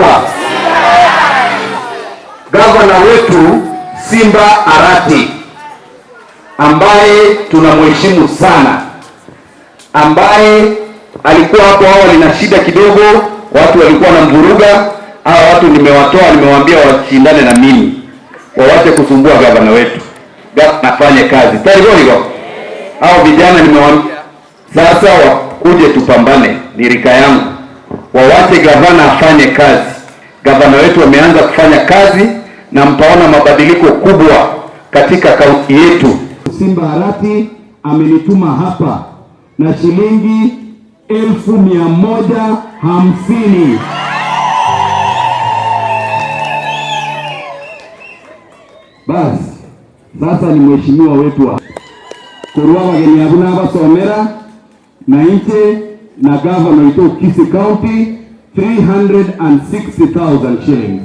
Mheshimiwa gavana wetu Simba Arati ambaye tunamheshimu sana, ambaye alikuwa hapo awali na shida kidogo, watu walikuwa wanamvuruga. Hawa watu nimewatoa, nimewaambia washindane na mimi, wawache kusumbua gavana wetu, gavana afanye kazi tarigo. Hao vijana nimewaambia sasa wakuje tupambane, ni rika yangu, wawache gavana afanye kazi. Gavana wetu ameanza kufanya kazi na mtaona mabadiliko kubwa katika kaunti yetu. Simba Arati amenituma hapa na shilingi 150,000. Basi sasa ni mheshimiwa wetu wa kurwa bageni abu nabasomera na inche na gavana ito Kisii County 360,000 shillings.